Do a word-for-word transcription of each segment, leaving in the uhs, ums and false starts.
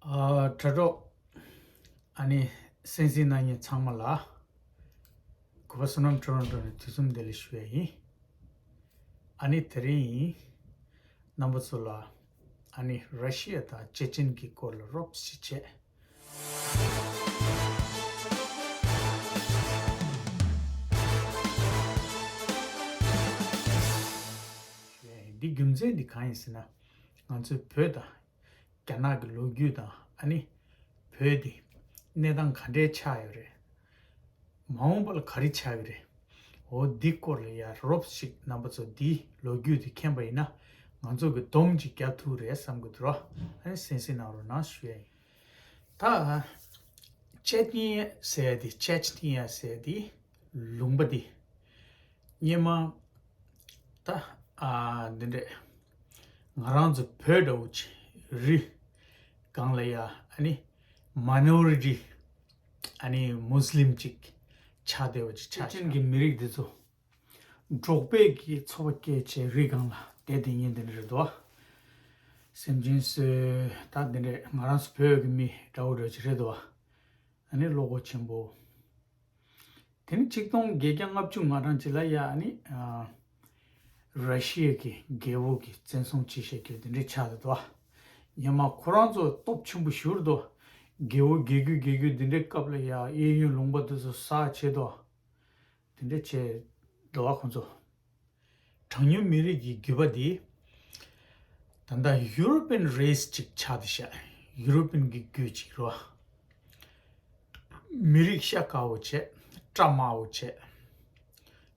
ཨ། དྲ་གྲོགས། ཨ་ནི་གསན་གཟིགས་གནང་མཁན་ཚང་མ་ལ་གུས་པ་བསོད་ནམས་ཊོ་རོན་ཊོ་ནས་དུས་གསུམ་བདེ་ལེགས་ཞུ་ཡ་ཡིན། ཨ་ནི་དེ་རིང་རྣམ་པ་ཚོ་ལ་ཨ་ནི་ར་ཤི་ཡ་དང་ཅེ་ཅན་གྱི་སྐོར་ལ་རོབ་ཞིག་བྱས། འདི་རྒྱུ་མཚན་འདི་གང་ཡིན་ཟེར་ན། ང་ཚོའི་བོད་དང་རྒྱ་ནག་གི་ལོ་རྒྱུས་དང་ཨ་ནི་བོད་འདི་གནས་སྟངས་ག་འདྲའི་ཆགས་ཡོད་རེད། མ་འོངས་པ་ལ་ག་རེ་ཆགས་ཀྱི་རེད། འོ་འདི་སྐོར་ལ་ཡ་རོབ་ཞིག་རྣམ་པ་ཚོ་འདིའི་ལོ་རྒྱུས་འདི་མཁྱེན་པ་ཡིན་ན་ང་ཚོ་གི་སྡོམ་ཅིག་རྒྱག་ཐུབ་རེད་བསམ་གི་འདུག་རོ། ཨ་ནི་གསན་གཟིགས་གནང་རོགས་གནང་ཞུ་ཡ་ཡིན། ད་ཅེ་ཅི་ནི་ཡ་ཟེར་ཡ་དེ་ཅེ་ཅི་ནི་ཡ་ཟེར་ཡ་དེ་ལུང་པ་དེ་སྔོན་མ་ད་ཨ་འདི་འདྲས་ང་རང་ཚོ་བོད་འདྲ་བོ་ཅིག་རི་སྒང་ལ་ཡ་ཨ་ནི་མ་ནོ་རི་ཊི་ཨ་ནི་མུ་སི་ལིམ་ཅིག་ཆགས་བསྡད་པ་ཅིག་ཆགས། ཅེ་ཅན་གྱི་མི་རིགས་འདི་ཚོ་འབྲོག་པའི་གི་འཚོ་བ་སྐྱེལ་བྱས་རི་སྒང་ལ་བསྡད་བསྡད་མཁན་དེ་འདྲ་རེད་དོ། སེམས་ཅན་གསོས་ད་དེ་འདྲས་ང་རང་ཚོ་བོད་ཀྱི་མི་འདྲ་བོ་འདྲ་ཅིག་རེད་དོ། ཨ་ནི་བློ་ཁོག་ཆེན་པོ། དེ་ནི་ཆིག་སྟོང་བརྒྱད་བརྒྱ་ལྔ་བཅུ་ང་གྲངས་ཅིག་ལ་ཡ་ཨ་ནི་ཨ་ར་ཤི་ཡ་གི་རྒྱལ་པོ་གི་བཙན་བཟུང་བྱས་བཞག་རྒྱུ་དེ་འདྲས་ཆགས་འདུག་དོ། ཉི་མ་ཁོ་རང་ཚོ་སྟོབས་ཆེན་པོ་ཞུ་རེད་དོ། རྒྱལ་པོ་རྒྱལ་རྒྱུད་རྒྱལ་རྒྱུད་འདི་འདྲའི་སྐབས་ལ་ཡ་གཡས་གཡོན་ལུང་པ་འདི་ཚོ་ཟ་བྱས་དོ། དེ་འདྲ་བྱས་འདུག་བ་ཁོང་ཚོ། གྲངས་ཉུང་མི་རིགས་ཀྱི་རྒྱུད་པ་འདི་ད་ལྟ་ཡུ་རོ་པན་རེས་ཅིག་ཆགས་བསྡད་ཤག་ཡུ་རོ་པན་གྱི་རྒྱུད་ཅིག་རོ། མི་རིགས་ཤ་དཀར་བོ་བྱས། སྐྲ་དམར་བོ་བྱས།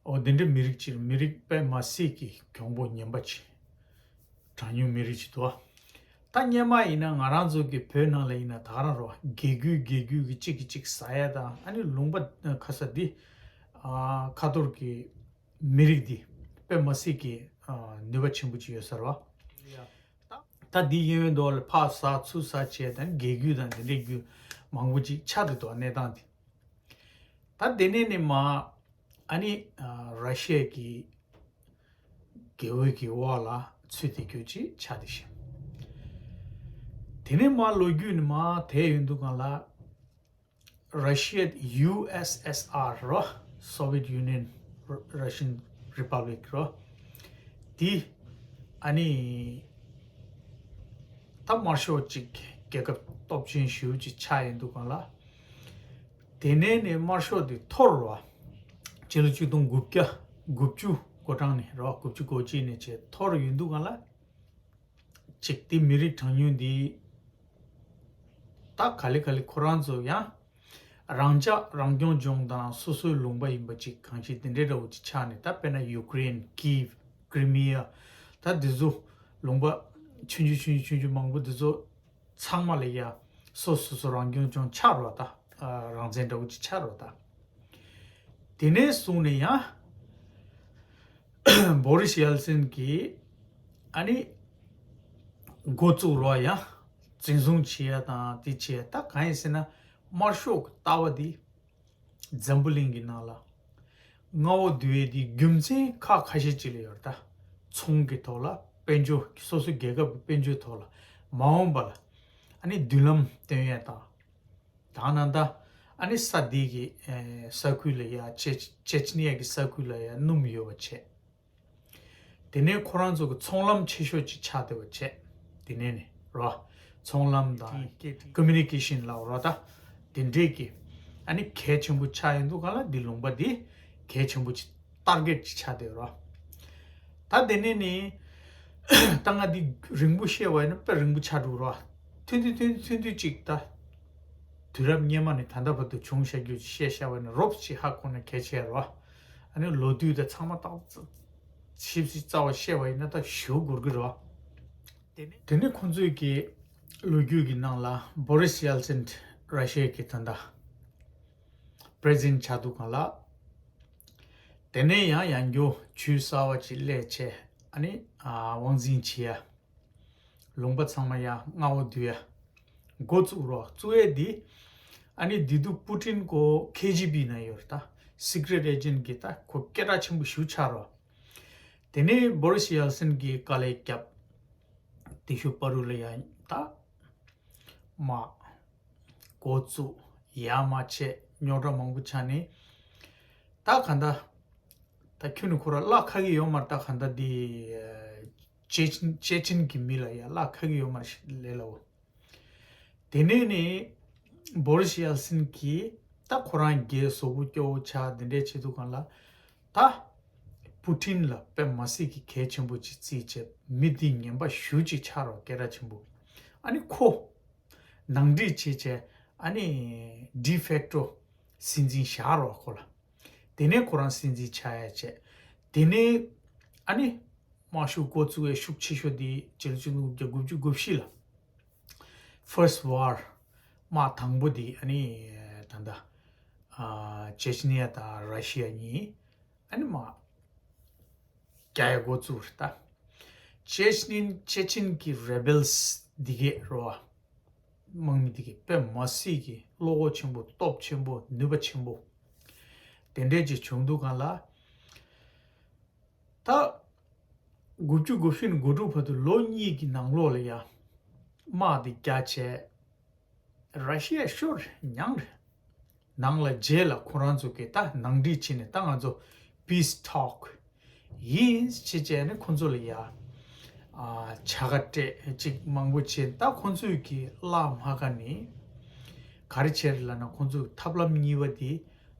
འོ་འདི་འདྲའི་མི་རིགས་ཅིག་མི་རིགས་དཔེ་མ་སྲིད་ཀྱི་གྱོང་པོ་ངན་པ་ཅིག་གྲངས་ཉུང་མི་རིགས་ཅིག་འདུག་བ། ད་སྔོན་མ་ཡིན་ན་ང་རང་ཚོ་གི་བོད་ནང་ལ་ཡིན་ན་ད་ག་རང་རོ། རྒྱལ་རྒྱུད་རྒྱལ་རྒྱུད་ཀྱི་གཅིག་གིས་གཅིག་ཟ་ཡ་དང་ཨ་ནི་ལུང་པ་ཁ་ས་འདི་ཨ་ཁ་ཐོར་གྱི་མི་རིགས་འདི་དཔེ་མ་སྲིད་ཀྱི་ཨ་ནུས་པ་ཆེན་པོ་ཅིག་ཡོད་ས་རེད་བ། ད་འདི་གཡས་གཡོན་འདི་ལ་ཕག་ཟ་ཚུར་ཟ་བྱས་དང་རྒྱལ་རྒྱུད་དང་འདི་འདྲའི་རྒྱུད་མང་པོ་ཅིག་ཆགས་བསྡད་འདུག་གནས་སྟངས་འདི། ད་དེ་ནས་ནི་མ་ཨ་ནི་ཨ་ར་ཤི་ཡ་གི་རྒྱལ་པོའི་གི་འོག་ལ་ཚུད་བསྡད་རྒྱུ་ཅིག་ཆགས་བསྡད་ཤག་དེ་ནས་མ་ལོ་རྒྱུས་ནི་མ་དེ་ཡོང་དུས་སྒང་ལ་ར་ཤི་ཡ་ཡུ་ཨེས་ཨེས་ཨར་རོ། Soviet Union Russian Republic རོ། འདི་ཨ་ནི་ད་དམར་ཤོག་ཅིག་རྒྱལ་ཁབ་སྟོབས་ཆེན་ཞེ་པོ་ཅིག་ཆགས་ཡོང་དུས་སྒང་ལ། དེ་ནས་ནི་དམར་ཤོག་འདི་འཐོར་རོ། སྤྱི་ལོ་ཆིག་སྟོང་དགུ་བརྒྱ་དགུ་བཅུ་འགོ་གྲངས་ནས་རོ། དགུ་བཅུ་གོ་གཅིག་ནས་བྱས་འཐོར་ཡོང་དུས་སྒང་ལ། ཅིག་དེ་མི་རིགས་གྲངས་ཉུང་འདི་ད་ག་ལེ་ག་ལེ་ཁོ་རང་ཚོ་ཡང་རང་ཅག་རང་སྐྱོང་ལྗོངས་དང་སོ་སོའི་ལུང་པ་ཡིན་པ་ཅིག་གང་ཅི་དེ་འདྲའི་འདྲ་བོ་ཅིག་ཆགས་ནས། ད་དཔེར་ན་ཡུ་ཀེ་རེན། ཀིབ། ཀྲི་མི་ཡ། ད་འདི་ཚོ་ལུང་པ་ཆུང་ཆུང་ཆུང་ཆུང་ཆུང་ཆུང་མང་པོ་འདི་ཚོ་ཚང་མ་ལ་ཡ་སོ་སོ་སོ་རང་སྐྱོང་ལྗོངས་ཆགས་རོགས་ད། ཨ་རང་བཙན་འདྲ་བོ་ཅིག་ཆགས་རོགས་ད། དེ་ནས་བཟུང་ནས་ཡང་བོ་རིས་ཡལ་སིན་གྱིས་ཨ་ནི་འགོ་བཙུགས་རོགས་ཡང་འཛིན་བཟུང་བྱེད་ཡ་དང་དེ་བྱེད་ཡ། ད་གང་ཡིན་ཟེར་ན་དམར་ཤོག་གི་ལྟ་བ་འདི་འཛམ་བུ་གླིང་གི་ནང་ལ་མངའ་འོག་བསྡུ་ཡས་དེ་རྒྱུ་མཚན་ཁག་ཁ་ཤས་ཅིག་ལ་ཡོད་རེད་ད། ཚོང་གི་ཐོག་ལ་དཔལ་འབྱོར། སོ་སོའི་རྒྱལ་ཁབ་ཀྱི་དཔལ་འབྱོར་ཐོག་ལ་མ་འོངས་པ་ལ་ཨ་ནི་མདུན་ལམ་སྟོན་ཡས་དང་། ད་ནང་ད་ཨ་ནི་ས་དེ་གི་ཨེ་ས་ཁུལ་ལ་ཡ་ཅེ་ཅེ་ཆི་ནི་ཡ་གི་ས་ཁུལ་ལ་ཡ་སྣུམ་ཡོད་པ་བྱས། དེ་ནས་ཁོ་རང་ཚོ་གི་ཚོང་ལམ་ཆེ་ཤོས་ཅིག་ཆགས་བསྡད་པ་བྱས། དེ་ནས་ནི་རོ། ཚོང་ལམ་དང་ཀི་མུ་ནི་ཀེ་ཤིན་ལབ་རོ་ད། དེ་འདྲས་ཀྱི་ཨ་ནི་གལ་ཆེན་པོ་ཆགས་ཡོང་དུས་སྒང་ལ་འདི་ལུང་པ་འདི་གལ་ཆེན་པོ་ཅིག་ཏར་གེཊ་ཅིག་ཆགས་བསྡད་རོ། ད་དེ་ནས་ནི་ད་ང་འདི་རིང་པོ་བཤད་པ་ཡིན་ན་དཔེ་རིང་པོ་ཆགས་འགྲོ་རོ། ཐུང་ཐུང་ཐུང་ཐུང་ཐུང་ཅིག་ད། དུས་རབས་སྔོན་མ་ནས་ད་ལྟ་བར་དུ་བྱུང་བཞག་རྒྱུ་ཅིག་བཤད་བཞག་པ་ཡིན་ན་རོབ་ཅིག་ཧ་གོ་ན་གལ་ཆེ་རོ། ཨ་ནི་ལོ་དུས་དང་ཚང་མ་ཏག་ཏག་ཞིབ་ཞིབ་རྩ་བ་བཤད་པ་ཡིན་ན་ད་ཞེ་པོ་འགོར་གི་རོ། དེ་ནས་དེ་ནས་ཁོང་ཚོའི་གི་ལོ་རྒྱུས་ཀྱི་ནང་ལ་བོ་རིས་ཡལ་སིན་ར་ཤི་ཡ་གི་ད་ལྟ་པི་རེ་སི་ཌེན་ཊི་ཆགས་དུས་སྒང་ལ། དེ་ནས་ཡང་ཡང་རྒྱུ་ཇུས་གསར་བ་ཅིག་སླེབས་བྱས། ཨ་ནི་ཨ་དབང་འཛིན་བྱེད་ཡ། ལུང་པ་ཚང་མ་ཡང་མངའ་འོག་བསྡུ་ཡ། འགོ་བཙུགས་རོགས། བཙུགས་ཡས་འདི་ཨ་ནི་བདེ་སྡུག་པུ་ཏིན་ཁོ་ཁེ་ཇི་བི་ནང་ཡོད་རེད་ད། སི་ཀི་རེཊ་ཨེ་ཇེན་ཊི་གི་ད་ཁོ་སྐད་གྲགས་ཆེན་པོ་ཞེ་པོ་ཆགས་རོགས། དེ་ནས་བོ་རིས་ཡལ་སིན་གྱིས་དཀའ་ལས་བརྒྱབ། དེ་ཤུ་པ་རུ་ལ་ཡ་ད་ མ་འགོ་བཙུགས་ཡར་མར་བྱས་རྙོག་དྲ་མང་པོ་ཆགས་ནས། ད་ག་འདྲ། ད་ཁྱོད་ནི་ཁོ་ར་གླ་ཁ་གི་ཡོད་མ་རེད། ད་ག་འདྲ་འདི། ཅེ་ཅེ་ཅིན་གྱི་མི་ལ་ཡ་གླ་ཁ་གི་ཡོད་མ་རེད་ལས་ལའོ། དེ་ནས་ནི་བོ་རིས་ཡལ་སིན་གྱིས་ད་ཁོ་རང་རྒྱལ་བཟོ་བོ་སྐྱོ་བོ་ཆགས་འདི་འདྲའི་བྱེད་དུས་སྒང་ལ། ད་པུ་ཏིན་ལ་དཔེ་མ་སྲིད་ཀྱི་གལ་ཆེན་པོ་ཅིག་བརྩིས་བྱས། མི་འདི་ངན་པ་ཞེ་ཅིག་ཆགས་རོགས་སྐད་གྲགས་ཆེན་པོ། ཨ་ནི་ཁོ་ནང་འགྲིག་བྱས་བྱས། ཨ་ནི་ཌི་ཕེག་ཊོ་སྲིད་འཛིན་བཞག་རོགས་ཁོ་ལ། དེ་ནས་ཁོ་རང་སྲིད་འཛིན་ཆགས་ཡ་བྱས། དེ་ནས་ཨ་ནི་དམག་ཤུགས་འགོ་བཙུགས་ཡ་ཤུགས་ཆེ་ཤོས་དེ་ཕྱི་ལོ་ཆིག་སྟོང་དགུ་བརྒྱ་དགུ་བཅུ་གོ་བཞི་ལ། ཕར་སི་ཊི་ཝར་དམག་དང་པོ་དེ་ཨ་ནི་ད་ལྟ་ཨ་ཅེ་ཅི་ནི་ཡ་དང་ར་ཤི་ཡ་གཉིས་ཨ་ནི་དམག་རྒྱག་ཡ་འགོ་བཙུགས་རེད་ད། ཅེ་ཅི་ནི་ཅེ་ཅིན་གྱི་རེ་བེལ་སི་འདི་གས་རོ། དམག་མི་འདི་གས་དཔེ་མ་སྲིད་ཀྱི་བློ་ཁོག་ཆེན་པོ། སྟོབས་ཆེན་པོ། ནུས་པ་ཆེན་པོ། དེ་འདྲས་ཅིག་བྱུང་དུས་སྒང་ལ། ད་དགུ་བཅུ་གོ་བཞི་ནས་གོ་དྲུག་བར་དུ་ལོ་གཉིས་ཀྱི་ནང་ལོགས་ལ་ཡ་དམག་འདི་རྒྱག་བྱས། ར་ཤི་ཡ་ཤོར་རེད། མྱངས་རེད། ནང་ལ་རྗེས་ལ་ཁོ་རང་ཚོ་གིས་ད་ནང་འགྲིག་བྱས་ནས། ད་ང་ཚོ་པིས་ཊོག་ཡིན་ཅེས་བྱས་ནས་ཁོ་ཚོ་ལ་ཡ་ཨ་བྱ་དགའ་སྤྲད་ཅིག་མང་པོ་བྱས། ད་ཁོ་ཚོས་ཀྱི་གླ་མ་ཁ་ནས་ག་རེ་བྱས་རེད་ལབ་ན། ཁོ་ཚོས་ཐབས་ལམ་གཉིས་པ་དེ་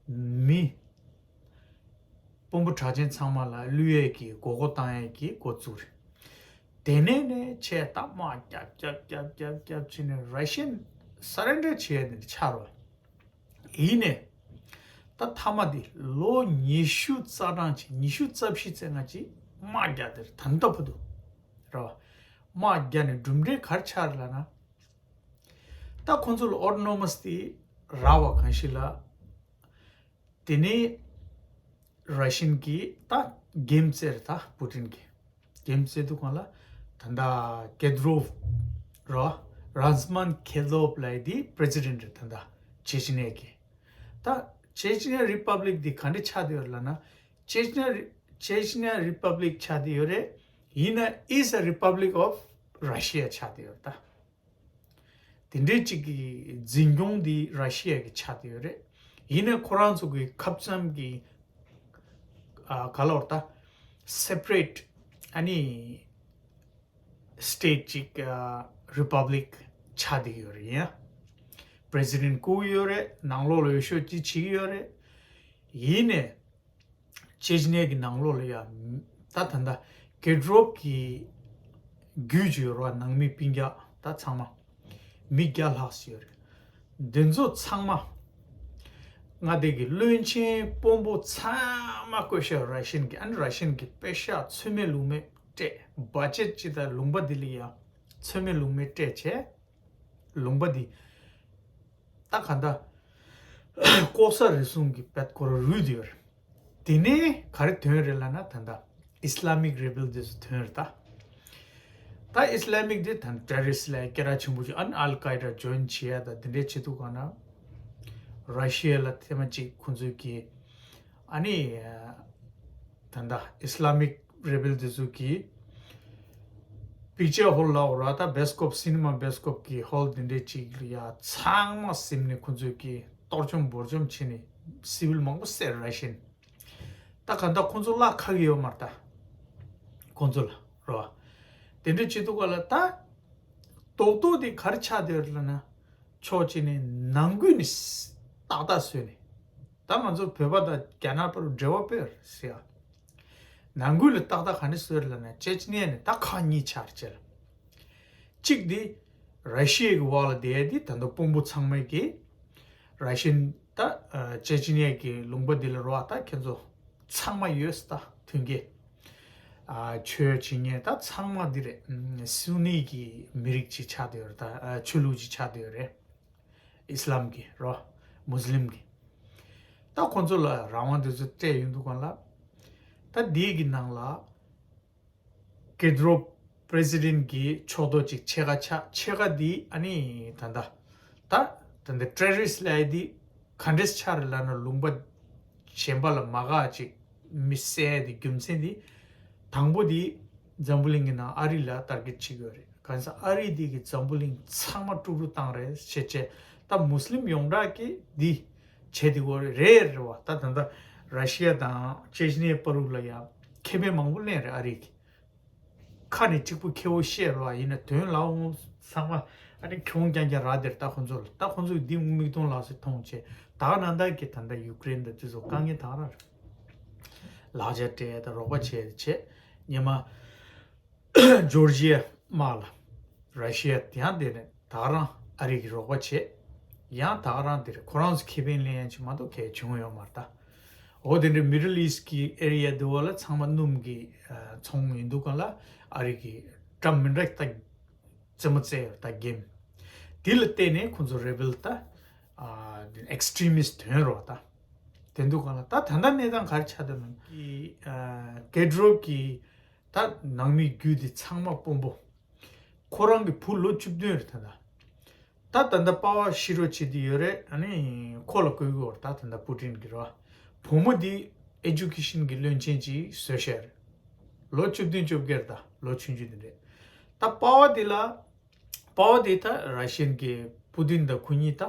མི་དཔོན་པོ་གྲགས་ཅན་ཚང་མ་ལ་བླུག་ཡས་ཀྱི་མགོ་སྐོར་བཏང་ཡས་ཀྱི་འགོ་བཙུགས་རེད། དེ་ནས་ནས་བྱས་ད་དམག་རྒྱབ་རྒྱབ་རྒྱབ་རྒྱབ་རྒྱབ་བྱས་ནས་ར་ཤི་ཡན་སར་རེན་ཌར་བྱས་ནས་ཆགས་རོགས། ཡིན་ནས་ད་མཐའ་མ་དེ་ལོ་ཉི་ཤུ་རྩ་གྲངས་ཅིག་ཉི་ཤུ་རྩ་བཞི་ཙམ་ཅིག་དམག་རྒྱག་དེར་ད་ལྟ་བར་དུ་རེད་བ། དམག་རྒྱག་ནས་གྲུབ་འབྲས་ག་རེ་ཆགས་རེད་ལབ་ན། ད་ཁོང་ཚོ་ལ་ཨོ་ཊོ་ནོ་མ་སི་དེ་རག་པ་གང་ཞིག་ལ། དེ་ནས་ར་ཤི་ཡན་གྱིས་ད་འགན་བཙལ་རེད། ད་པུ་ཏིན་གྱིས་འགན་བཙལ་དུས་སྒང་ལ། ད་ལྟ་ཀེ་དི་རོབ་ར། རཱ་ཛི་མན་ཁེ་དོབ་ལབ་ཡས་དེ་པི་རེ་སི་ཌེན་ཊི་རེད། ད་ལྟ་ཅེ་ཅི་ནི་ཡ་གི། ད་ཅེ་ཅི་ནི་ཡ་རི་པབ་ལིག་དེ་ག་འདྲ་ཆགས་བསྡད་ཡོད་རེད་ལབ་ན། ཅེ་ཅི་ནི་ཡ་རི་ཅེ་ཅི་ནི་ཡ་རི་པབ་ལིག་ཆགས་བསྡད་ཡོད་རེད། ཡིན་ན་is a republic of Russia ཆགས་བསྡད་ཡོད་རེད་ད། དེ་འདྲའི་གཅིག་གི་འཛིན་སྐྱོང་འདི་ར་ཤི་ཡ་གི་ཆགས་བསྡད་ཡོད་རེད། ཡིན་ནའི་ཁོ་རང་ཚོ་གི་ཁབ་ཙམ་གྱི་ཨ་ག་ལབ་དགོས་རེད་ད། སེ་པ་རེ་ཊི་ཨ་ནི་སི་ཊེ་ཊི་གཅིག་ཨ་རི་པབ་ལིག་ཆགས་བསྡད་ཡོད་རེད། ཡིན་ཡང་པི་རེ་སི་ཌེན་ཊི་བསྐོ་གི་ཡོད་རེད། ནང་ལོགས་ལ་འོས་ཤོག་ཅིག་བྱེད་ཀྱི་ཡོད་རེད། ཡིན་ནའི་ཅེ་ཅི་ནི་ཡ་གི་ནང་ལོགས་ལ་ཡ་ད་ད་ལྟ་ཀེ་དི་རོབ་ཀྱི་རྒྱུད་ཀྱི་རོ་ནང་མི་སྤུན་ཀྱག་ད་ཚང་མ་མི་བརྒྱ་ལྷག་ཙམ་ཡོད་རེད། འདི་ཚོ་ཚང་མ་མངའ་སྡེ་གི་བློན་ཆེན་དཔོན་པོ་ཚང་མ་བསྐོས་བཞག་ར་ཤི་ཡན་གྱི། ཨ་ནི་ར་ཤི་ཡན་གྱི་པེ་ཤག་ཚོད་མེད་ལུང་མེད་སྤྲད། བ་ཇེ་ཊི་ཅིག་དང་ལུང་པ་འདི་ལ་ཡ་ཚོད་མེད་ལུང་མེད་སྤྲད་བྱས། ལུང་པ་འདི་ད་ག་འདྲ་ལྐོག་ཟ་རུལ་སུངས་ཀྱི་བེད་ཁོ་ར་རུལ་བསྡད་ཡོད་རེད། དེ་ནས་ག་རེ་ཐོན་རེད་ལབ་ན། ད་ལྟ་ཨི་སི་ལ་མིག་རེ་བེལ་དེ་ཚོ་ཐོན་རེད་ད། ད་ཨི་སི་ལ་མིག་དེ་ད་ཊེ་རོ་རི་སི་ཊི་ལ་སྐད་གྲགས་ཆེན་པོ་ཅིག་ཨ་ནི་ཨལ་ཀའི་ཌ་ཇོ་ཡིན་བྱེད་ཡ་ད་དེ་འདྲའི་བྱེད་དུས་སྒང་ལ། ར་ཤི་ཡ་ལ་ཐེངས་མ་གཅིག་ཁོང་ཚོས་ཀྱིས་ཨ་ནི་ད་ལྟ་ཨི་སི་ལ་མིག་རེ་བེལ་དེ་ཚོ་གིས་པིག་ཅར་ཧོལ་ལབ་དགོས་རེད་ད། བེ་སི་ཀོབ་སི་ནི་མ་བེ་སི་ཀོབ་ཀྱི་ཧོལ་དེ་འདྲའི་ཅིག་ལ་ཡ་ཚང་མ་ཟིན་ནས་ཁོང་ཚོས་ཀྱིས་གཏོར་བཅོམ་བོར་བཅོམ་བྱས་ནས་སི་ཝིལ་མང་པོ་བསད། ར་ཤི་ཡན། ད་ག་འདྲ་ཁོང་ཚོ་གླ་ཁ་གི་ཡོད་མ་རེད་ད། ཁོང་ཚོ་ལ་རེད་བ། དེ་འདྲ་བྱེད་དུས་སྒང་ལ་ད་རྡོག་རྡོག་དེ་ག་རེ་ཆགས་བསྡད་ཡོད་རེད་ལབ་ན། ཕྱོགས་གཅིག་ནས་ནང་ཁུལ་ནས་ཏག་ཏག་བཟོས་ནས། ད་ང་ཚོ་བོད་པ་དང་རྒྱ་ནག་བར་འབྲེལ་བ་དཔེ་ཟེར་ཡ། ནང་ཁུལ་ལ་ཏག་ཏག་ག་འདྲ་བཟོས་རེད་ལབ་ན། ཅེ་ཅི་ནི་ཡ་ནས་ད་ཁག་གཉིས་ཆགས་རེད་ལ། གཅིག་དེ་ར་ཤི་ཡ་གི་འོག་ལ་བསྡད་ཡ་དེ་ད་ལྟ་དཔོན་པོ་ཚང་མས་ཀྱིས་ར་ཤི་ཡན་ད་ཨ་ཅེ་ཅི་ནི་ཡ་གི་ལུང་པ་འདི་ལ་རོ་ཨ་ད་ཁྱེད་ཚོ་ཚང་མ་ཡོད་ད། མཐུན་རྐྱེན། ཨ་ཆོས་བྱེད་མཁན་ད་ཚང་མ་འདི་རེད། ཨ་སུ་ནི་གི་མི་རིགས་ཅིག་ཆགས་བསྡད་ཡོད་རེད་ད། ཨ་ཆོས་ལུགས་ཅིག་ཆགས་བསྡད་ཡོད་རེད། ཨི་སི་ལམ་གྱི་རོ། མུ་སི་ལིམ་གྱི། ད་ཁོང་ཚོ་ལ་རང་དབང་དེ་ཚོ་སྤྲད་ཡོང་དུས་སྒང་ལ། ད་འདི་གི་ནང་ལ་ཀེ་དི་རོབ་པི་རེ་སི་ཌེན་ཊི་གི་ཕྱོགས་གཏོགས་ཅིག་ཕྱེད་ཀ་ཆགས། ཕྱེད་ཀ་འདི་ཨ་ནི་ད་ལྟ་ད་ད་ལྟ་ཊེ་རོ་རི་སི་ཊི་ལབ་ཡ་འདི་ག་འདྲས་ཆགས་རེད་ལབ་ན། ལུང་པ་གཞན་པ་ལ་མ་དགའ་ཅིག་མི་བསད་ཡ་འདི་རྒྱུ་མཚན་འདི། དང་པོ་འདི་འཛམ་བུ་གླིང་གི་ནང་ཨ་རི་ལ་ཊར་གེ་ཊི་བྱེད་ཀྱི་ཡོད་རེད། གང་ཟེར་ཨ་རི་འདི་གི་འཛམ་བུ་གླིང་ཚང་མ་དཀྲུག་དཀྲུག་བཏང་རེད་བྱས་བྱས། ད་མུ་སི་ལིམ་ཡོངས་གྲགས་ཀྱིས་འདི་བྱས་འདི་གོ་རེད་རེད་བ། ད་ད་ལྟ་ར་ཤི་ཡ་དང་ཅེ་ཅི་ནི་ཡའི་བར་དུ་ལ་ཡ་ཁེ་ཕན་མང་པོ་ལེན་རེད་ཨ་རི་གིས། ཁ་ནས་གཅིག་པུ་ཁེ་བོ་བཤད་རོགས་ཡིན་ན་དོན་ལའོ་ཚང་མ་ཨ་ནི་ཁེ་བོ་རྐྱང་རྐྱང་རག་དེར་ད་ཁོ་ཚོ་ལ་ད་ཁོ་ཚོ་འདི་མིག་མཐོང་ལག་ཟིན་མཐོང་བྱས། ད་ག་ནང་ད་གི་ད་ལྟ་ཡུ་ཀེ་རེན་དང་དེ་ཚོ་དཀའ་ངལ་ད་ག་རང་རེད། ལག་ཆ་སྤྲད་དང་རོགས་པ་བྱས་བྱས་ཉི་མ་ཇོར་ཇི་ཡ་དམག་ལ་ར་ཤི་ཡ་དེ་ཡང་དེ་ནས་ད་ག་རང་ཨ་རི་གི་རོགས་པ་བྱས། ཡང་ད་ག་རང་དེ་རེད་ཁོ་རང་ཚོ་ཁེ་ཕན་ལེན་ཡ་ཅིག་མ་གཏོགས་གལ་བྱུང་ཡོད་མ་རེད་ད། འོ་དེ་འདྲའི་Middle East་གི་ཨེ་རི་ཡ་དེ་བ་ལ་ཚང་མ་སྣུམ་གི་ཚོང་ཡིན་འདུག་ག་ལ་ཨ་རི་གི་འདྲ་མི་འདྲ་ད་རྩེད་མོ་རྩེ་ཡོད་ད་གེམ། དེ་ལ་བརྟེན་ནས་ཁོ་ཚོ་རེ་བེལ་ད་extremist་ཐོན་རོགས་ད། དེ་འདུག་ག་ལ་ད་ད་ལྟ་གནས་སྟངས་ག་རེ་ཆགས་བསྡད་ན་གི་ཀེ་དྲོབ་གི་ད་ནང་མི་རྒྱུད་དེ་ཚང་མ་དཔོན་པོ། ཁོ་རང་གི་བུ་ལོ་བཅུ་བདུན་རེད་ད་ལྟ། ད་ད་ལྟ་པ་ཝ་ཤི་རོ་བྱེད་དུ་ཡོད་རེད། ཨ་ནི་ཁོ་ལ་བསྐོས་ཀྱི་ཡོད་རེད་ད་ད་ལྟ་པུ་ཏིན་གྱི་རེད་བ། བུ་མོ་འདི་ཨེ་ཇུ་ཀེ་ཤན་གྱི་བློན་ཆེན་ཅིག་བཟོས་བཞག་རེད། ལོ་བཅུ་བདུན་བཅོ་བརྒྱད་རེད་ད་ལོ་ཆུང་ཆུང་འདི་རེད། ད་པ་ཝ་འདི་ལ་པ་ཝ་འདི་ད་ར་ཤི་ཡན་གྱི་པུ་ཏིན་དང་ཁོ་གཉིས་ད་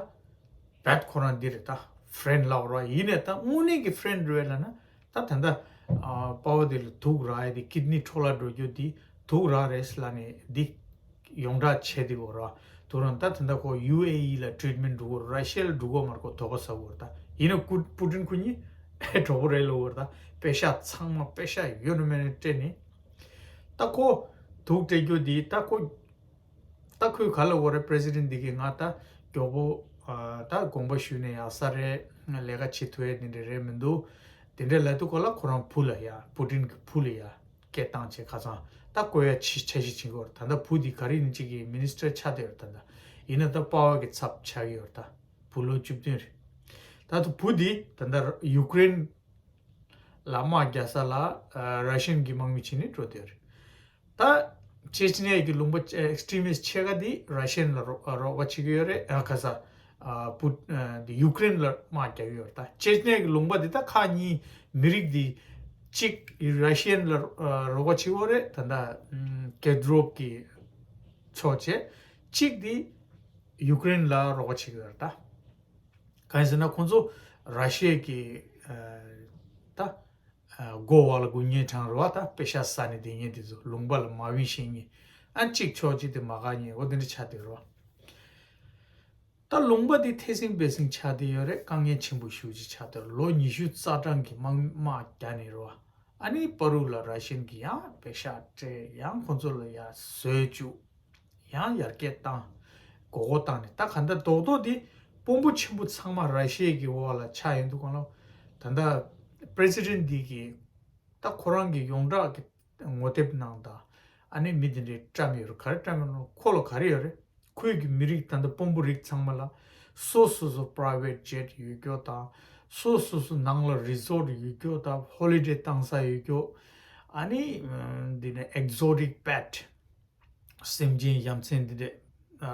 བད་ཁོ་རང་འདི་རེད་ད་friend་ལབ་རོགས་ཡིན་ནས་ད་དངོས་གནས་ཀྱི་friend་རེད་ལབ་ན། ད་ད་ལྟ་ཨ་པ་ཝ་དེ་ལ་དུག་རག་ཡ་དེ་ཀིཌ་ནི་འཕྲོ་བརླག་འགྲོ་རྒྱུ་དེ་དུག་རག་རེད་ལབ་ནས་འདི་ཡོངས་གྲགས་བྱས་དེ་གོ་ར། དུ་རང་ད་ད་ལྟ་ཁོ་ཡུ་ཨེ་ཨི་ལ་ཊི་རི་ཊི་མེན་ཊི་འགྲོ་གོ་ར་ཤི་ཡ་ལ་འགྲོ་གོ་མ་རེད་ཁོ་དོགས་པ་ཟ་གོ་ར། ད་ཡིན་ན་ཀུ་པུ་ཏིན་ཁོ་གཉིས་གྲོགས་པོ་རེད་ལབ་གོ་ར། ད་པེ་ཤག་ཚང་མ་པེ་ཤག་ཡོད་ན་མེད་ན་སྤྲད་ནས་ད་ཁོ་དུག་སྤྲད་རྒྱུ་དེ་ད་ཁོ། ད་ཁོས་ག་ལ་འོ་རེད་པི་རེ་སི་ཌེན་ཊི་འདི་གིས་ང་ད་མགྱོགས་པོ་ཨ་ད་དགོངས་པ་ཞུས་ནས་ཡག་ས་རེད། ལས་ཀ་བྱེད་ཐུབ་ཡ་དེ་འདྲ་རེད་མི་འདུག་དེ་འདྲ་ལབ་དུས་སྐོར་ལ་ཁོ་རང་བུ་ལ་ཡ་པུ་ཏིན་གྱི་བུ་ལ་ཡ་སྐད་བཏང་བྱས་ཁ་སང་ད་བསྐོ་ཡ་ཆི་འཆར་གཞི་བྱེད་ཀྱི་ཡོད་རེད། ད་ལྟ་བུ་འདི་ག་རེ་ཡིན་གཅིག་གི་མི་ནི་སི་ཊར་ཆགས་བསྡད་ཡོད་རེད། ད་ལྟ་ཡིན་ན་ད་པ་ཝ་གི་ཚབ་ཆགས་ཀྱི་ཡོད་རེད། ད་བུ་ལོ་བཅུ་བདུན་རེད། ད་ལྟ་བུ་འདི་ད་ལྟ་ཡུ་ཀེ་རེན་ལ་དམག་རྒྱག་ས་ལ་ཨ་ར་ཤི་ཡན་གྱི་དམག་མི་བྱས་ནས་འགྲོ་བསྡད་ཡོད་རེད། ད་ཅེ་ཅི་ནི་ཡ་གི་ལུང་པ་ཨེག་སི་ཊི་རི་མི་སི་ཊི་ཕྱེད་ཀ་འདི་ར་ཤི་ཡན་ལ་རོགས་རོགས་པ་བྱེད་ཀྱི་ཡོད་རེད། ཨ་ཁ་ས་ཨ་པུ་ཨ་འདི་ཡུ་ཀེ་རེན་ལ་དམག་རྒྱག་གི་ཡོད་རེད། ད་ཅེ་ཅི་ནི་ཡ་གི་ལུང་པ་འདི་ད་ཁག་གཉིས་མི་རིགས་འདི་གཅིག་ར་ཤི་ཡན་ལ་ཨ་རོགས་པ་བྱེད་ཀྱི་ཡོད་རེད། ད་ད་ཨམ་ཀེ་དྲོབ་ཀྱི་ཕྱོགས་བྱས། གཅིག་འདི་ཡུ་ཀེ་རེན་ལ་རོགས་པ་བྱེད་ཀྱི་ཡོད་རེད་ད། གང་ཡིན་ཟེར་ན་ཁོང་ཚོ་ར་ཤི་ཡ་གི་ཨ་ད་ཨ་སྒོ་བ་ལ་སྒུག་མཁན་གྲས་རེད་བ། ད་པེ་ཤག་ཟ་ནས་བསྡད་མཁན་དེ་ཚོ་ལུང་པ་ལ་མ་བིན་ཤེས་མཁན་ཨ་གཅིག་ཕྱོགས་གཅིག་དེ་མ་དགའ་མཁན་འོ་དེ་འདྲ་ཆགས་བསྡད་རེད་བ། ད་ལུང་པ་དེ་ཐེ་སྲིང་བེ་སྲིང་ཆགས་བསྡད་ཡོད་རེད། དཀའ་ངལ་ཆེན་པོ་ཞེ་པོ་ཅིག་ཆགས་བསྡད་རེད། ལོ་ཉི་ཤུ་རྩ་གྲངས་ཀྱི་དམག་དམག་རྒྱག་ནས་རེད་བ། ཨ་ནི་བར་དུ་ལ་ར་ཤི་ཡན་གྱིས་ཡང་པེ་ཤག་སྤྲད། ཡང་ཁོང་ཚོ་ལ་ཡ་ཟོས་བཅུག་ཡང་ཡར་རྒྱས་བཏང་། མགོ་སྐོར་བཏང་ནས་ད་ག་འདྲ་རྡོག་རྡོག་འདི་དཔོན་པོ་ཆེན་པོ་ཚང་མ་ར་ཤི་ཡ་གི་འོག་ལ་ཆགས་ཡོང་དུས་གང་ལ། ད་ལྟ་པི་རེ་སི་ཌེན་ཊི་འདི་གིས་ད་ཁོ་རང་གི་ཡོངས་གྲགས་ཀྱི་ངོ་དེབ་ནང་དང་ཨ་ནི་མི་དེ་འདྲའི་བཀྲམ་ཡོད་རེད། ག་རེ་བཀྲམ་ཡོད་ན་ཁོ་ལ་ག་རེ་ཡོད་རེད། ཁོས་ཀྱི་མི་རིགས་ད་ལྟ་དཔོན་པོ་རིགས་ཚང་མ་ལ་སོ་སོ་སོ་པ་རའི་ཝེ་ཊི་ཇེ་ཊི་ཡོད་རྒྱུ་དང་། སོ་སོ་སོ་ནང་ལ་རི་ཟོར་ཊི་ཡོད་རྒྱུ་དང་། ཧོ་ལི་ཌེ་བཏང་ས་ཡོད་རྒྱུ། ཨ་ནི་འདི་ནས་ཨེག་ཟོ་ཊིག་པེ་ཊི་སེམས་ཅན་ཡ་མཚན་འདི་འདྲས་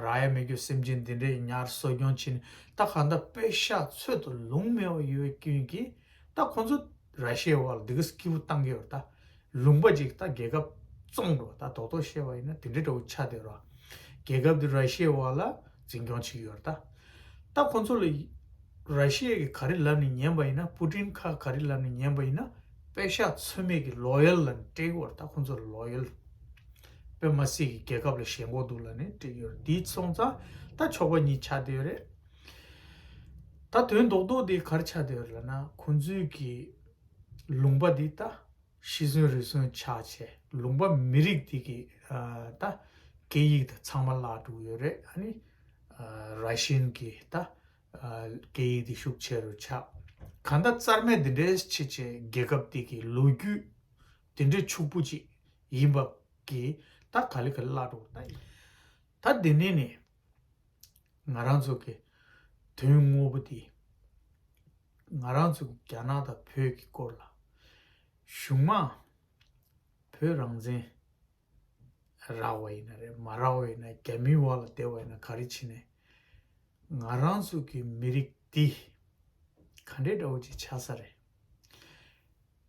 རག་ཡ་མེད་རྒྱུ་སེམས་ཅན་འདི་འདྲས་ཉར་གསོ་སྐྱོང་བྱས་ནས་ད་གང་ལྟར་པེ་ཤག་ཚོད་དུ་ལོང་མེད་པ་ཡོད་རྐྱེན་གྱིས་ད་ཁོང་ཚོ་ར་ཤི་ཡའི་འོག་ལ་འདི་ག་སྐྱིད་པོ་བཏང་གི་ཡོད་རེད་ད། ལུང་པ་ཅིག་ད་རྒྱལ་ཁབ་བཙོང་འགྲོ་ད་རྡོག་རྡོག་བཤད་པ་ཡིན་ན་དེ་འདྲའི་འདྲ་བོ་ཆགས་བསྡད་རོགས། རྒྱལ་ཁབ་དེ་ར་ཤི་ཡའི་འོག་ལ་འཛིན་སྐྱོང་བྱེད་ཀྱི་ཡོད་རེད་ད། ད་ཁོང་ཚོ་ལ་ར་ཤི་ཡ་གིས་ག་རེ་ལབ་ནས་ཉན་པ་ཡིན་ན། པུ་ཏིན་ཁ་ག་རེ་ལབ་ནས་ཉན་པ་ཡིན་ན། པེ་ཤག་ཚོད་མེད་ཀྱི་ལོ་ཡལ་ལ་སྤྲད་ཀྱི་ཡོད་རེད་ད། ཁོང་ཚོ་ལ་ལོ་ཡལ། དཔེ་མ་སྲིད་ཀྱི་རྒྱལ་ཁབ་ལ་ཞེན་ཁོག་འདུག་ལབ་ནས་སྤྲད་ཀྱི་ཡོད་རེད། དེ་སོང་ཙང་ད་ཕྱོགས་པ་གཉིས་ཆགས་བསྡད་ཡོད་རེད། ད་དོན་རྡོག་རྡོག་དེ་ག་རེ་ཆགས་བསྡད་ཡོད་རེད་ལབ་ན། ཁོང་ཚོའི་གི་ལུང་པ་འདི་ད་ཤི་གསོན་རུལ་སུངས་ཆགས་བྱས། ལུང་པ་མི་རིགས་འདི་གི་ཨ་ད་སྐད་ཡིག་ད་ཚང་མ་བརླག་འགྲོ་གི་ཡོད་རེད། ཨ་ནི་ཨ་ར་ཤི་ཡན་གི་ད་ཨ་སྐད་ཡིག་འདི་ཤུགས་ཆེ་རུ་ཆགས། གང་ལྟར་རྩ་མེད་འདི་འདྲའི་བྱས་བྱས་རྒྱལ་ཁབ་འདི་གི་ལོ་རྒྱུས་འདི་འདྲའི་ཕྱུག་པོ་ཅིག་ཡིན་པ་གི་ད་ག་ལེ་ག་ལེ་བརླག་འགྲོ་གི་ད། ད་འདི་ནས་ནི་ང་རང་ཚོ་གི་དོན་དངོས་པོ་འདི་ང་རང་ཚོ་གི་རྒྱ་ནག་དང་བོད་ཀྱི་སྐོར་ལ་གཞུང་མང་བོད་རང་བཙན་རག་པ་ཡིན་ན་རེད། མ་རག་པ་ཡིན་ན། རྒྱ་མིའི་འོག་ལ་བསྡད་པ་ཡིན་ན། ག་རེ་བྱས་ནས་ང་རང་ཚོ་གི་མི་རིགས་འདི་ག་འདྲའི་འདྲ་བོ་ཅིག་ཆགས་ས་རེད།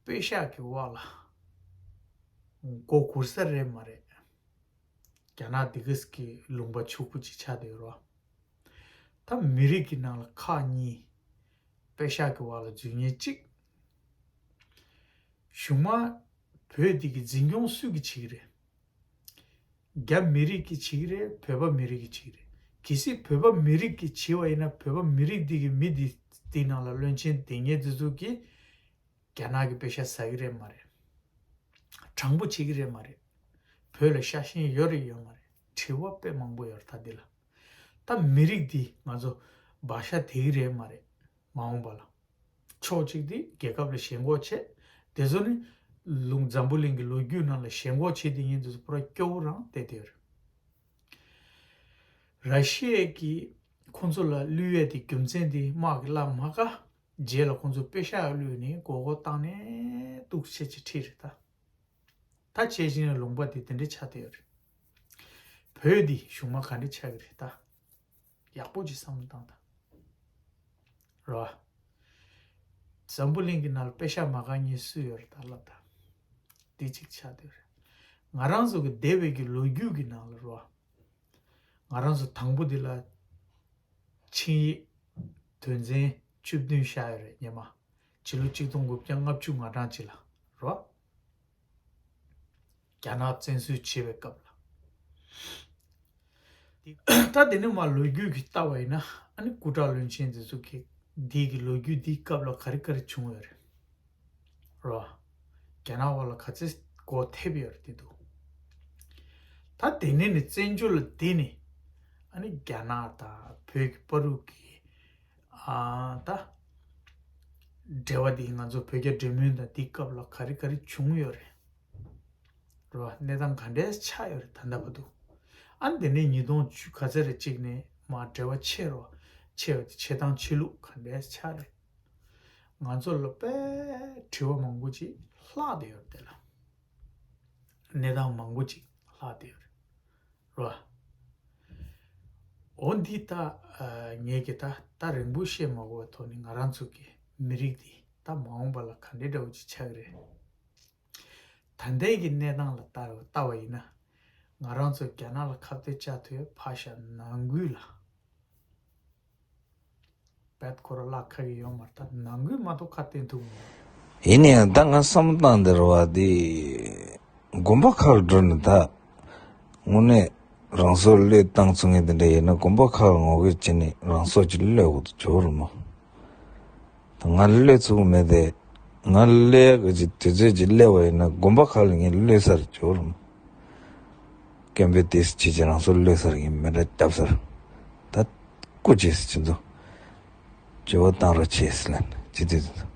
པེ་ཤག་གི་འོག་ལ་མགོ་སྒུར་ས་རེད་མ་རེད། རྒྱ་ནག་འདི་ག་གི་ལུང་པ་ཕྱུག་པོ་ཅིག་ཆགས་བསྡད་ཡོད་རེད་བ། ད་མི་རིགས་ཀྱི་ནང་ལ་ཁག་གཉིས། པེ་ཤག་གི་བར་ལ་འཛུལ་མཁན་གཅིག་གཞུང་མ་བོད་འདི་གི་འཛིན་སྐྱོང་སུས་ཀྱིས་བྱེད་ཀྱི་རེད། རྒྱ་མི་རིགས་ཀྱིས་བྱེད་ཀྱི་རེད། བོད་པ་མི་རིགས་ཀྱིས་བྱེད་ཀྱི་རེད། གལ་སྲིད་བོད་པ་མི་རིགས་ཀྱིས་བྱེད་པ་ཡིན་ན། བོད་པ་མི་རིགས་འདི་གི་མི་འདི་འདི་ནང་ལ་བློན་ཆེན་སྡེ་ངེས་འདི་ཚོ་གིས་རྒྱ་ནག་གི་པེ་ཤག་ཟ་གི་རེད་མ་རེད། དྲང་པོ་བྱེད་ཀྱི་རེད་མ་རེད། བོད་ལ་ཤ་ཞེན་ཡོད་རེད་ཡོད་མ་རེད། དྲི་བ་དཔེ་མང་པོ་ཡོད་རེད་ད་འདི་ལ། ད་མི་རིགས་འདི་ང་ཚོ་བག་ཆགས་དེ་གི་རེད་མ་རེད། མ་འོངས་པ་ལ། ཕྱོགས་གཅིག་དེ་རྒྱལ་ཁབ་ལ་ཞེན་ཁོག་བྱེད། དེ་ཚོ་ནི་ལུང་འཛམ་བུ་གླིང་གི་ལོ་རྒྱུས་ནང་ལ་ཞེན་ཁོག་བྱེད་དེ་ཡིན་དུས་པུ་ར་སྐྱོ་བོ་རང་བསྡད་དེ་རེད། ར་ཤི་ཡ་གིས་ཁོང་ཚོ་ལ་བསླུ་ཡས་དེ་རྒྱུ་མཚན་དེ་དམག་གི་ལ་མ་དགའ། རྗེས་ལ་ཁོང་ཚོ་པེ་ཤག་བསླུས་ནས་མགོ་སྐོར་བཏང་ནས་སྡུག་ཆེ་ཆེ་ཁྲིད་རེད་ད། ད་བྱས་ཕྱིན་ལུང་པ་དེ་དེ་འདྲ་ཆགས་བསྡད་ཡོད་རེད། བོད་འདི་གཞུང་མ་ག་འདྲ་ཆགས་ཀྱི་རེད་ད། ཡག་པོ་ཅིག་བསམ་བློ་བཏང་དང་། རོ། འཛམ་བུ་གླིང་གི་ནང་ལ་པེ་ཤག་མ་དགའ་མཁན་སུ་ཡོད་རེད་ད་ལབ་དང་། འདི་གཅིག་ཆགས་བསྡད་ཡོད་རེད། ང་རང་ཚོ་གི་འདས་པའི་གི་ལོ་རྒྱུས་ཀྱི་ནང་ལ་རོ། ང་རང་ཚོ་དང་པོ་འདི་ལ། ཆིངས་ཡིག་དོན་ཚན་བཅུ་བདུན་བཞག་ཡོད་རེད་སྔོན་མ། ཕྱི་ལོ་ཆིག་སྟོང་དགུ་བརྒྱ་ལྔ་བཅུ་ང་གྲངས་ཅིག་ལ་རོ། རྒྱ་ནག་བཙན་འཛུལ་བྱེད་པའི་སྐབས་ལ། ད་དེ་ནས་མར་ལོ་རྒྱུས་ཀྱི་ལྟ་བ་ཡིན་ན། ཨ་ནི་སྐུ་དྲག་བློན་ཆེན་དེ་ཚོ་གི་འདི་གི་ལོ་རྒྱུས་འདིའི་སྐབས་ལ་ག་རེ་ག་རེ་བྱུང་ཡོད་རེད། རོ། རྒྱ་ནག་བར་ལ་ག་ཚད་སྒོ་ཐེབས་ཡོད་རེད་དེ་འདུག་ད་དེ་ནས་ནི་བཙན་བྱོལ་ལ་བསྡད་ནས། ཨ་ནི་རྒྱ་ནག་དང་བོད་ཀྱི་བར་དུ་གི། ཨ་ད། འབྲེལ་བ་འདི་ང་ཚོ་བོད་རྒྱ་འབྲེལ་མོལ་དང་འདི་སྐབས་ལ་ག་རེ་ག་རེ་བྱུང་ཡོད་རེད། རོ། གནས་སྟངས་ག་འདྲས་ཆགས་ཡོད་རེད་ད་ལྟ་བར་དུ། ཨ་ནི་དེ་ནས་ཉིས་སྟོང་བཅུ་ག་ཚད་རེད་གཅིག་ནས་མར་འབྲེལ་བ་ཆད་རོ། ཆད་ཡོད་དེ་ཆད་སྟངས་ཆད་ལུགས་ག་འདྲས་ཆགས་རེད། ང་ཚོ་ལ་དཔེ་དྲི་བ་མང་པོ་ཅིག་ལྷག་བསྡད་ཡོད་རེད་དེ་ལ། གནས་སྟངས་མང་པོ་ཅིག་ལྷག་བསྡད་ཡོད་རེད། རོ། འོ་འདི་ད། ཨ། ངས་ཀྱི་ད་ད་རིང་པོ་བཤད་མ་དགོས་པའི་ཐོག་ནས་ང་རང་ཚོ་གི་མི་རིགས་འདི་ད་མ་འོངས་པ་ལ་ག་འདྲའི་འདྲ་བོ་ཅིག་ཆགས་ཀྱི་རེད། ད་ལྟའི་གི་གནས་སྟངས་ལ་ལྟ་ལྟ་བ་ཡིན་ན། ང་རང་ཚོ་རྒྱ་ནག་ལ་ཁ་གཏད་བཅག་ཐུབ་ཡ་ཕར་བཞག་ནང་ཁུལ་ལ། བེད་ཁོ་ར་ལ་ཁ་གི་ཡོད་མ་རེད་ད་ནང་ཁུལ་མ་གཏོགས་ཁ་གཏད་ཐུབ་མི་འདུག་ཡིན་ནའང་ད་ང་བསམ་བློ་བཏང་བསྡད་རེད་བ་འདི། དགོན་པ་ཁག་ལ་འགྲོ་ནས་ད། དངོས་གནས་རང་སྲོག་བློས་བཏང་ཚུགས་མཁན་དེ་འདྲ་ཡིན་ན་དགོན་པ་ཁག་ལ་ངོ་རྒོལ་བྱས་ནས་རང་སྲོག་ཅིག་བློས་དགོས་འདུག་བྱོས་རེད་མོ། ད་ང་བློས་ཚུགས་མེད་དེ། ང་བློས་གི་ཅིག་དུས་ཚོད་ཅིག་སླེབས་པ་ཡིན་ན་དགོན་པ་ཁག་ལ་ངས་བློས་ས་རེད་བྱོས་རེད་མོ། སྐད་འབོད་དེ་ཅི་བྱེད་རང་སྲོག་བློས་ས་རེད་ངས་མེ་དྲ་བརྒྱབ་ས་རེད། ད་སྐུ་མཁྱེན་ཟེར་ཁྱེད་ཚོ། བྱོས་བ་བཏང་རོགས་བྱེད་ཟེར་ལན་ཅི་དེ་ཚོ།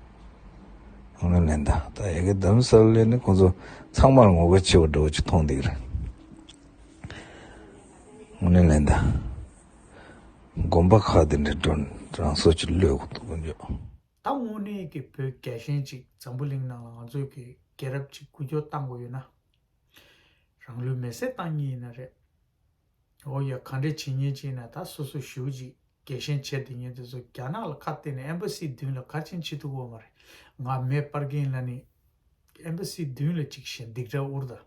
དངོས་གནས་ལན་ད་ད་ཡ་གི་དམ་ས་ལས་ནི་ཁོང་ཚོ་ཚང་མར་ངོ་རྒོལ་བྱེད་པ་འདྲ་བོ་ཅིག་མཐོང་བསྡད་ཀྱི་རེད། དངོས་གནས་ལན་ད། དགོན་པ་ཁག་དེ་འདྲ་འགྲོ་རང་སྲོག་ཅིག་བློས་དགོས་འདུག་དཀོན་མཆོག་ད་དངོས་གནས་ཀྱི་བོད་རྒྱལ་ཞེན་ཅིག་འཛམ་བུ་གླིང་ནང་ལ་ང་ཚོའི་གི་རྒྱལ་རབས་ཅིག་འགུལ་སྐྱོད་བཏང་དགོས་ཡོད་ན། རང་ལུས་མེར་སྲེག་བཏང་མཁན་ཡིན་ན་རེད། འོ་ཡ་ག་འདྲས་བྱེད་མཁན་ཅིག་ཡིན་ན་ད་སོ་སོ་ཞེ་པོ་ཅིག་རྒྱལ་ཞེན་བྱས་བསྡད་མཁན་དེ་ཚོ་རྒྱ་ནག་ལ་ཁ་གཏད་ནས་ཨེམ་བྷ་སི་མདུན་ལ་ག་རེ་བྱས་ནས་བྱེད་ཐུབ་ཀྱི་ཡོད་མ་རེད། ང་མེ་སྤར་མཁན་ལ་ནི་ཨེམ་བྷ་སི་མདུན་ལ་ཅིག་བཞག་སྡིགས་ར་འུར་ད།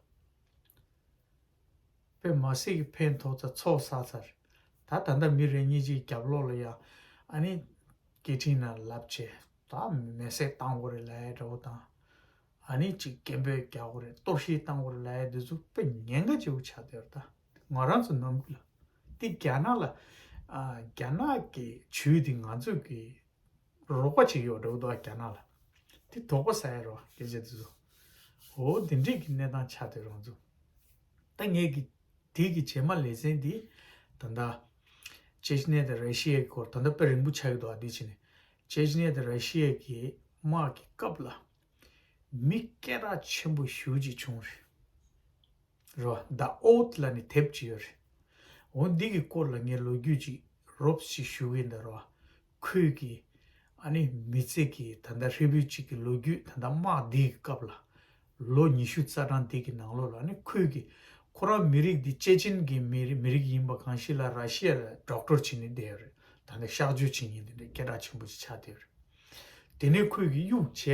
དཔེ་མ་སྲིད་ཀྱི་ཕན་ཐོགས་ཚ་ཚོགས་བསགས་ཚར། ད་ད་ལྟ་མི་རེ་གཉིས་ཅིག་རྒྱབ་ལོགས་ལ་ཡ་ཨ་ནི་སྐད་འཕྲིན་ནང་ལབ་བྱས་ད་མེ་སྲེག་བཏང་དགོས་རེད་ལབ་ཡ་འདྲ་བོ་དང་། ཨ་ནི་ཅིག་སྐད་འབོད་རྒྱག་དགོས་རེད་གཏོར་བཤིག་བཏང་དགོས་རེད་ལབ་ཡ་འདི་ཚོ་དཔེ་ཉེན་ཁ་ཆེ་བོ་ཆགས་བསྡད་ཡོད་རེད་ད། ང་རང་ཚོ་ནང་ཁུལ་ལ་དེ་རྒྱ་ནག་ལ་ཨ་རྒྱ་ནག་གི་ཇུས་དེ་ང་ཚོ་གི་རོགས་པ་ཅིག་ཡོད་འགྲོ་འདུག་རྒྱ་ནག་ལ། དེ་དོགས་པ་ཟ་ཡ་རོ་སྐད་ཆ་དེ་ཚོ། འོ་དེ་འདྲས་ཀྱི་གནས་སྟངས་ཆགས་བསྡད་རང་ཚོ། ད་ངས་ཀྱི་དེ་གི་རྗེས་མ་ལེ་ཚན་འདི་ད་ལྟ་ཅེ་ཆི་ནེ་དང་ར་ཤི་ཡའི་སྐོར་ད་ལྟ་དཔེ་རིང་པོ་ཆགས་ཀྱི་འདུག་ཨ། དེ་ཕྱིན་ནས་ཅེ་ཆི་ནེ་དང་ར་ཤི་ཡའི་གི་དམག་གི་སྐབས་ལ་མི་སྐད་གྲགས་ཆེན་པོ་ཞེ་པོ་ཅིག་བྱུང་རེད། རོ། The Oath ལབ་ནས་དེབ་ཅིག་ཡོད་རེད། འོ་འདི་གི་སྐོར་ལ་ངས་ལོ་རྒྱུས་ཅིག་རོབ་ཅིག་ཞུ་གི་ཡིན་ད་རོ། ཁོས་ཀྱི་ཨ་ནི་མི་ཚེ་གི་ད་ལྟ་ཧྲིལ་པོའི་གཅིག་གི་ལོ་རྒྱུས་ད་ལྟ་དམག་འདི་གི་སྐབས་ལ་ལོ་ཉི་ཤུ་རྩ་གྲངས་འདི་གི་ནང་ལོགས་ལ་ཨ་ནི་ཁོས་ཀྱི་ཁོ་རང་མི་རིགས་འདི་ཅེ་ཆེན་གྱི་མི་རིགས་མི་རིགས་ཡིན་པ་གང་ཞིག་ལ་ར་ཤི་ཡ་ལ་ཌོག་ཊར་བྱས་ནས་བསྡད་ཡོད་རེད། ད་ལྟ་གཤག་བཅོས་བྱེད་མཁན་དེ་འདྲའི་སྐད་གྲགས་ཆེན་པོ་ཞིག་ཆགས་བསྡད་ཡོད་རེད། དེ་ནས་ཁོས་ཀྱི་གཡུག་བྱས་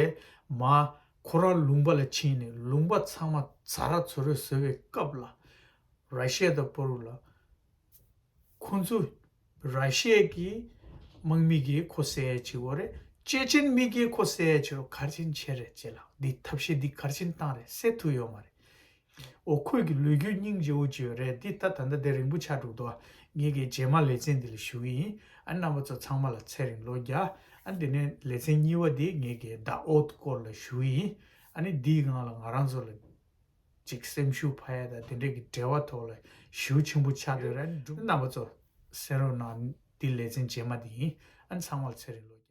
མ་ཁོ་རང་ལུང་པ་ལ་ཕྱིན་ནས་ལུང་པ་ཚང་མ་ཛ་ར་ཚོ་རེ་བཟོ་བའི་སྐབས་ལ་ ར་ཤི་ཡ་དང་བོད་ལ་ཁོང་ཚོ་ར་ཤི་ཡ་གི་དམག་མི་གིས་ཁོ་བསད་ཡ་བྱེད་ཀྱི་ཡོད་རེད། ཅེ་ཆེན་མི་གིས་ཁོ་བསད་ཡ་བྱེད་རོགས་ག་རེ་བྱེད་བྱེད་རེད་ཅེ་ལགས། འདི་ཐབས་ཤེས་འདི་ག་རེ་བྱེད་བཏང་རེད་ཟེར་ཐུབ་ཡོད་མ་རེད། འོ་ཁོས་ཀྱི་ལོ་རྒྱུས་སྙིང་རྗེ་བོ་ཅིག་ཡོད་རེད། འདི་ད་ད་ལྟ་དེ་རིང་པོ་ཆགས་འགྲོ་འདུག་ངེད་ཀྱི་རྗེས་མ་ལེ་ཚན་འདི་ལ་ཞུ་གི་ཡིན། ཨ་རྣམ་པ་ཚོ་ཚང་མ་ལ་ཚེ་རིང་ལོ་བརྒྱ། ཨ་འདི་ནས་ལེ་ཚན་གཉིས་པ་འདི་ངེད་ཀྱི་The Oath སྐོར་ལ་ཞུ་གི་ཡིན། ཨ་ནི་འདིའི་སྒང་ལ་ང་རང་ཚོ་ལ་ཅིག་སེམས་ཤུགས་འཕར་ཡ་དང་དེ་འདྲས་ཀྱི་འབྲེལ་བ་ཐོག་ལ་ཞེ་པོ་ཆེན་པོ་ཆགས་འདུག་ར། རྣམ་པ་ཚོ་གསན་རོགས་གནང་། འདི་ལེ་ཚན་རྗེས་མ་འདི་ཡིན། ཨ་ནི་ཚང་མ་ལ་ཚེ་རིང་ལོ།